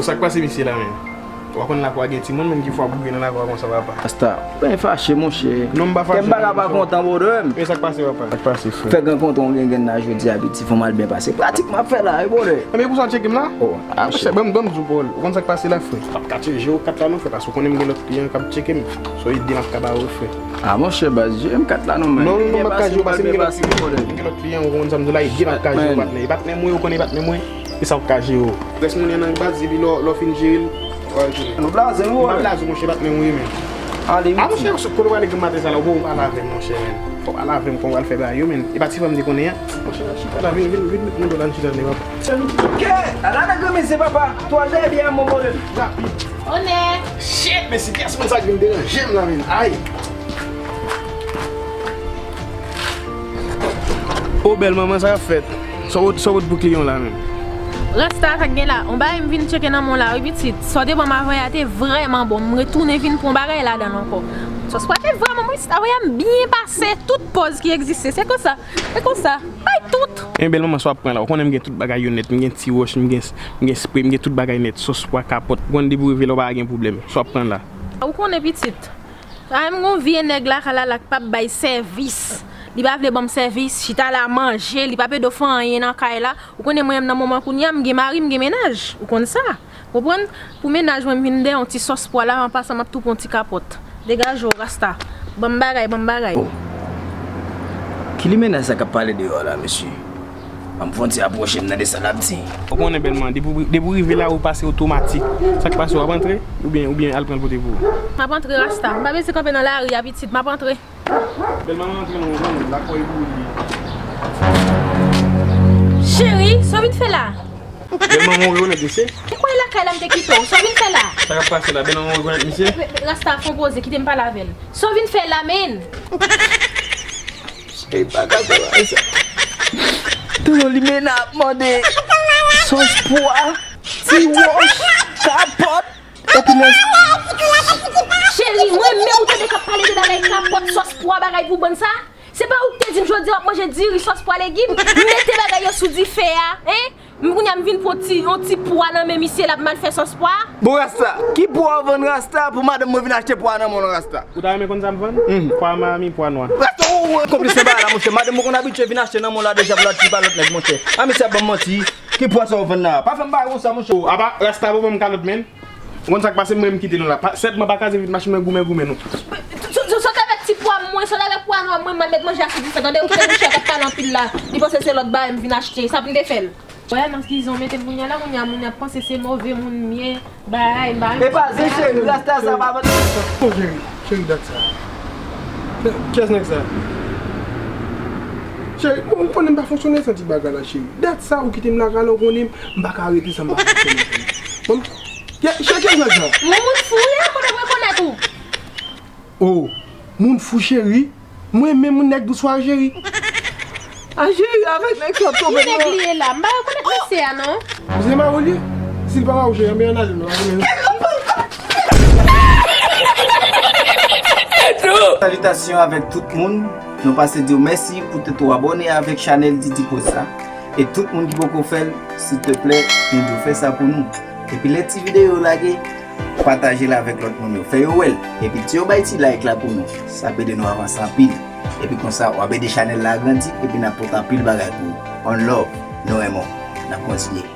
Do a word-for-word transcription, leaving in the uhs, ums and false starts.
Sa k pase mesye la menm? W a konn lakwa gen timoun menm ki fwa boure nan lakwa konsa papa. Rasta, ou pa fache monchè. Non, m pa fache. Kè m pa ka pa kontan brother. Men sa k pase papa? Sa k pase frè? Fèk rankontre yon grenn grenn nan jodi a piti fò m al byen pase. Pratik m ap fè la wi brother. Enben pou sa w tcheke m la? Oh, ah monchè, ban m, ban m di w pawòl. Ou konn sa k pase la frè? M p ap ka tcheke w kat la non frè, paske ou konnen m gen lòt kliyan k ap tcheke m. Se yon ide m ap ka ba ou frè. Ah monchè baz, jere m kat la non man. Non, non, non, m p ap ka jere w paske m gen lòt kliyan, m gen lòt kliyan, ou konn sa m di w la, ide m ap ka jere w patnè. E patnè m ou ye, ou konnen e patnè m ou ye. Kisa w ka jere w? Rès moun nan baz epi lè w fin jere l, w al tounen. Nou blaze wi. M pa blaze w monchè, patnè m ou ye menm. Ale wi. A monchè, kote w prale granm maten sa la, ou poko pale avè m monchè menm. Fò w pale avè m kòman w pral fè bagay yo menm. E pa ti frè m te konnen an. Monchè, chita la, vin, vin, vin met mwen do la, n chita le papa. Kè, ala nan granmesi papa. Twal dèyè byen an mon pwoblèm. Rapid. Onè. Shit, men se kiyès moun sa k vin deranje m la menm? Ay. O bèl manman, sa k ap fèt? Sa w pot, sa w pot pou kliyan w la menm? Rasta, sa k gen la? On bagay m vin tcheke nan men w la wi pitit. Sa w te ban m avanyè a te vrèman bon. M retounen vin pran bagay ladan l ankò. Sòs pwa te vrèman bon pitit. Avanyè a m byen pase tout pòz ki egziste. Se konsa. Se konsa. Bay tout. Enben bèl manman, sa w ap pran la? Ou konnen m gen tout bagay yo nèt. M gen ti wòch, m gen, m gen spre, m gen tout bagay nèt. Sòs pwa, kapòt. Ou konn depi w rive la, ou pa gen pwoblèm. Sa w ap pran la? Ou konnen pitit. Sa menm gon vye nèg lakay la la k p ap bay sèvis. Li pa vle ban m sèvis, chita la manje, li p ap ede w fè anyen nan kay la. Ou konnen mwen menm nan moman kounye a, m gen mari, m gen mennaj. Ou konn sa. Konprann? Pou mennaj mwen, m vin dèyè yon ti sòs pwa la, an pasan m ap tou pran yon ti kapòt. Degaje w, Rasta. Ban m bagay, ban m bagay. Oh. Ki limena sa k ap pale deyò la, mesye? Ban m fè yon ti apwoche, m tande sa l ap di. Ou konnen bèl manman, depi w, depi w rive la, ou pase otomatik. Sa k pase, w ap antre? Oubyen, oubyen al pran l pote pou ou? M ap antre, Rasta. M pa bezwen kanpe nan lari a, pitit. M ap antre. Bèl manman antre non, ou konnen, lakòy pou li. Cheri, sa w vin fè la? Bèl manman, ou rekonèt misye? E kwè lakay la m te kite w. Sa w vin fè la? Sa k ap pase la? Bèl manman, ou rekonèt misye? Rasta, fè yon poze, kite m pale avè l. Sa w vin fè la, menn? Ey, pa ka fè bagay sa. Tande yon limena ap mande sòs pwa, ti wòch, kapòt, epi lè... Cheri, mwen menm ou tande k ap pale de bagay kapòt, sòs pwa, bagay pou bann sa? Se pa ou k te di m jodi a w ap manje diri, sòs pwa, legim? M mete bagay yo sou dife a, en? M kounye a m vin pran ti, yon ti pwa nan men misye l ap mal fè sòs pwa. Bon Rasta, ki pwa w vann Rasta pou madanm mwen vin achte pwa nan men w lan Rasta? Ou ta renmen konn sa m vann? Mhm. Pwa mami, pwa nwa. Rasta, ou, ou konplis nan bagay la monchè. Madanm mwen konn abitye vin achte nan men w la deja pou l al ti pa lòt nèg monchè. A misye ap ban m manti. Ki pwa sa w vann la? Pa fè m bagay konsa monchè. O, apa Rasta bon ban m kalòt menn. Ou konn sa k pase, mwen m kite nou la. Pa, sèlman pa kraze vit machin mwen goumen goumen nou. Sòt avèk ti pwa mwen, sòt avèk pwa nwa mwen, m al met manje a sou dife, tande, ou kite mouche a k ap pale anpil la. Li panse se lòt bagay m vin achte, sa pou m te fè l. Wè, nan prizon, mete m kounye a la, kounye a moun ap panse se move moun m ye, bay, bay. E pa zen cheri, rasta sa pa vann. Bon, cheri, cheri, dat sa. Kiyès nèg sa? Cheri, ou konnen m pa fonksyone san ti bagay la, cheri. Dat sa, ou kite m lakay la, ou konnen m pa ka rete san m pa fonksyone, cheri. Bon, cheri, kiyès nèg sa? Moun fou, ye, kote m rekonèt ou? Oh, moun fou, cheri. Mwen menm moun nèg dous wa cheri. A cheri, avèk nèg sa ap tonbe. Ki nèg li ye la? M pa rekonèt mesye a non. Misye mari w li ye? Si l pa mari w cheri, anben ann ale non, ann ale. Salitasyon avèk tout moun. Nou pase di w mèsi poutèt ou abòne avèk chanèl Didi Post sa. E tout moun ki poko fè l, silteplè, nou di w fè sa pou nou. Epi lè ti videyo yo lage, pataje l avèk lòt moun yo. Fè yo wè l. Epi di yo bay ti like la pou nou. Sa ap ede nou avanse anpil. Epi konsa, w ap ede chanèl la grandi. Epi n ap pote anpil bagay pou ou. One love. Nou renmen w. N ap kontinye.